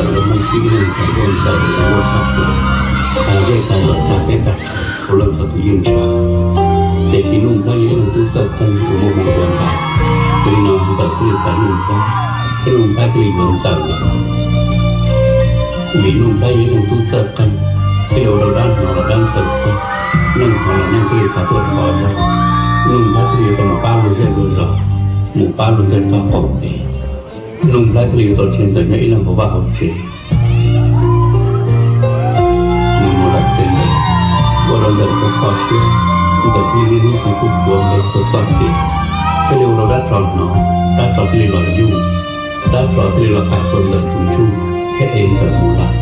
Ntxawm los Hmoob sib ib leeg Ntxawm, Ntxawm los Ntxawm ua tshaj plaws, tag zej tag zos tag teb tag chaw, txhua leej txhua tus yeej ntshaw. Tiam sis Nuj Nplhaib yog ib leeg tub txawj qeej tus muaj hmoo dua ntais, yog li no Ntxawm thiaj li xaiv Nuj Nplhaib, thiab Nuj Nplhaib thiaj li yuav Ntxawm lawm. Vim Nuj Nplhaib yog ib leeg tub txawj qeej, thiaj li ua rau dab hnov los dab ntshaw txog, neeg hnov los neeg thiaj li xav tuaj thov zog. Nuj Nplhaib thiaj li yuav tau mus pab luag zej luag zos, mus pab luag ntiaj teb qaum pem. Nuj Nplhaib thiaj li yuav tau tseg Ntxawm nyob ib leeg hauv vaj hauv tsev. Nws mus lawm tej ntawd, ua rau Ntxawm kho kho siab. Ntxawm thiaj li niaj hnub xyuas khuj khuav ntawm txhua txoj kev, thiaj li ua rau dab tsov hnov, dab tsov thiaj li los yuj, dab tsov thiaj li los pam tua Ntxawm tus ntsuj thiab ev Ntxawm mus lawm.